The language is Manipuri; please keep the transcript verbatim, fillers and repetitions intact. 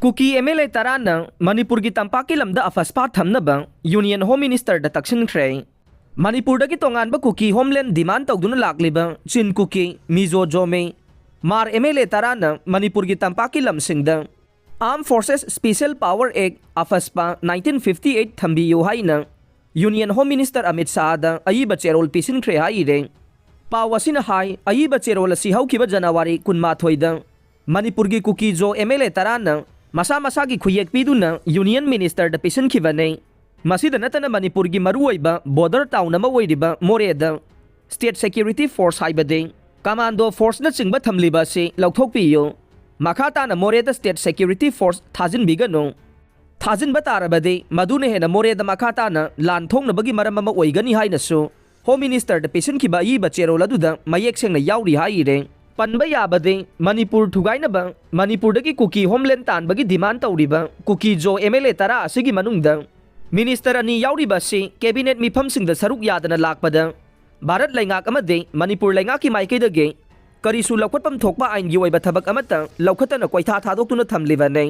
ꯀꯨꯀꯤ ꯑꯦꯝ ꯑꯦꯜ ꯑꯦ ꯇꯔꯥꯅ ꯃꯅꯤꯄꯨꯔꯒꯤ ꯇꯝꯄꯥꯛꯀꯤ ꯂꯝꯗ ꯑꯐꯁꯄꯥ ꯊꯝꯅꯕ ꯌꯨꯅꯤꯌꯟ ꯍꯣꯝ ꯃꯤꯅꯤꯁꯇꯔꯗ ꯇꯛꯁꯤꯟꯈ꯭ꯔꯦ꯫ ꯃꯅꯤꯄꯨꯔꯗꯒꯤ ꯇꯣꯉꯥꯟꯕ ꯀꯨꯀꯤ ꯍꯣꯝꯂꯦꯟ ꯗꯤꯃꯥꯟ ꯇꯧꯗꯨꯅ ꯂꯥꯛꯂꯤꯕ ꯆꯤꯟ ꯀꯨꯀꯤ, ꯃꯤꯖꯣ ꯖꯣꯃꯦ, ꯃꯥꯔ ꯑꯦꯝ ꯑꯦꯜ ꯑꯦ ꯇꯔꯥꯅ ꯃꯅꯤꯄꯨꯔꯒꯤ ꯇꯝꯄꯥꯛꯀꯤ ꯂꯝꯁꯤꯡꯗ Armed Forces Special Power Act, ꯑꯐꯁꯄꯥ, nineteen fifty eight ꯊꯝꯕꯤꯌꯨ ꯍꯥꯏꯅ ꯌꯨꯅꯤꯌꯟ ꯍꯣꯝ ꯃꯤꯅꯤꯁꯇꯔ ꯑꯃꯤꯠ ꯁꯥꯍꯗ ꯑꯏꯕ ꯆꯦꯔꯣꯜ ꯄꯤꯁꯤꯟꯈ꯭ꯔꯦ ꯍꯥꯏꯔꯦ꯫ ꯄꯥꯎ ꯑꯁꯤꯅ ꯍꯥꯏ, ꯑꯏꯕ ꯆꯦꯔꯣꯜ ꯑꯁꯤ ꯍꯧꯈꯤꯕ ꯖꯅꯋꯥꯔꯤ ꯀꯨꯟꯃꯥꯊꯣꯏꯗ ꯃꯅꯤꯄꯨꯔꯒꯤ ꯀꯨꯀꯤ ꯖꯣ ꯑꯦꯝ ꯑꯦꯜ ꯑꯦ ꯇꯔꯥꯅ ꯃꯁꯥ ꯃꯁꯥꯒꯤ ꯈꯨꯌꯦꯛ ꯄꯤꯗꯨꯅ ꯌꯨꯅꯤꯌꯟ ꯃꯤꯅꯤꯁꯇꯔꯗ ꯄꯤꯁꯤꯟꯈꯤꯕꯅꯤ꯫ ꯃꯁꯤꯗ ꯅꯠꯇꯅ ꯃꯅꯤꯄꯨꯔꯒꯤ ꯃꯔꯨꯑꯣꯏꯕ ꯕꯣꯔꯗꯔ ꯇꯥꯎꯟ ꯑꯃ ꯑꯣꯏꯔꯤꯕ ꯃꯣꯔꯦꯗ ꯁ꯭ꯇꯦꯠ ꯁꯦꯀ꯭ꯌꯨꯔꯤꯇꯤ ꯐꯣꯔꯁ ꯍꯥꯏꯕꯗꯤ ꯀꯃꯥꯟꯗꯣ ꯐꯣꯔꯁꯅꯆꯤꯡꯕ ꯊꯝꯂꯤꯕ ꯑꯁꯤ ꯂꯧꯊꯣꯛꯄꯤꯌꯨ꯫ ꯃꯈꯥ ꯇꯥꯅ ꯃꯣꯔꯦꯗ ꯁ꯭ꯇꯦꯠ ꯁꯦꯀ꯭ꯌꯨꯔꯤꯇꯤ ꯐꯣꯔꯁ ꯊꯥꯖꯤꯟꯕꯤꯒꯅꯨ꯫ ꯊꯥꯖꯤꯟꯕ ꯇꯥꯔꯕꯗꯤ ꯃꯗꯨꯅ ꯍꯦꯟꯅ ꯃꯣꯔꯦꯗ ꯃꯈꯥ ꯇꯥꯅ ꯂꯥꯟ ꯊꯣꯛꯅꯕꯒꯤ ꯃꯔꯝ ꯑꯃ ꯑꯣꯏꯒꯅꯤ ꯍꯥꯏꯅꯁꯨ ꯍꯣꯝ ꯃꯤꯅꯤꯁꯇꯔꯗ ꯄꯤꯁꯤꯟꯈꯤꯕ ꯑꯏꯕ ꯆꯦꯔꯣꯜ ꯑꯗꯨꯗ ꯃꯌꯦꯛ ꯁꯦꯡꯅ ꯌꯥꯎꯔꯤ ꯍꯥꯏꯔꯦ꯫ ꯄꯟꯕ ꯌꯥꯕꯗꯤ ꯃꯅꯤꯄꯨꯔ ꯊꯨꯒꯥꯏꯅꯕ, ꯃꯅꯤꯄꯨꯔꯗꯒꯤ ꯀꯨꯀꯤ ꯍꯣꯝꯂꯦꯟ ꯇꯥꯟꯕꯒꯤ ꯗꯤꯃꯥꯟ ꯇꯧꯔꯤꯕ ꯀꯨꯀꯤ ꯖꯣ ꯑꯦꯝ ꯑꯦꯜ ꯑꯦ ꯇꯔꯥ ꯑꯁꯤꯒꯤ ꯃꯅꯨꯡꯗ ꯃꯤꯅꯤꯁꯇꯔ ꯑꯅꯤ ꯌꯥꯎꯔꯤꯕ ꯑꯁꯤ ꯀꯦꯕꯤꯅꯦꯠ ꯃꯤꯐꯝꯁꯤꯡꯗ ꯁꯔꯨꯛ ꯌꯥꯗꯅ ꯂꯥꯛꯄꯗ ꯚꯥꯔꯠ ꯂꯩꯉꯥꯛ ꯑꯃꯗꯤ ꯃꯅꯤꯄꯨꯔ ꯂꯩꯉꯥꯛꯀꯤ ꯃꯥꯏꯀꯩꯗꯒꯤ ꯀꯔꯤꯁꯨ ꯂꯧꯈꯠꯐꯝ ꯊꯣꯛꯄ ꯑꯥꯏꯟꯒꯤ ꯑꯣꯏꯕ ꯊꯕꯛ ꯑꯃꯠꯇ ꯂꯧꯈꯠꯇꯅ ꯀꯣꯏꯊꯥ ꯊꯥꯗꯣꯛꯇꯨꯅ ꯊꯝꯂꯤꯕꯅꯤ꯫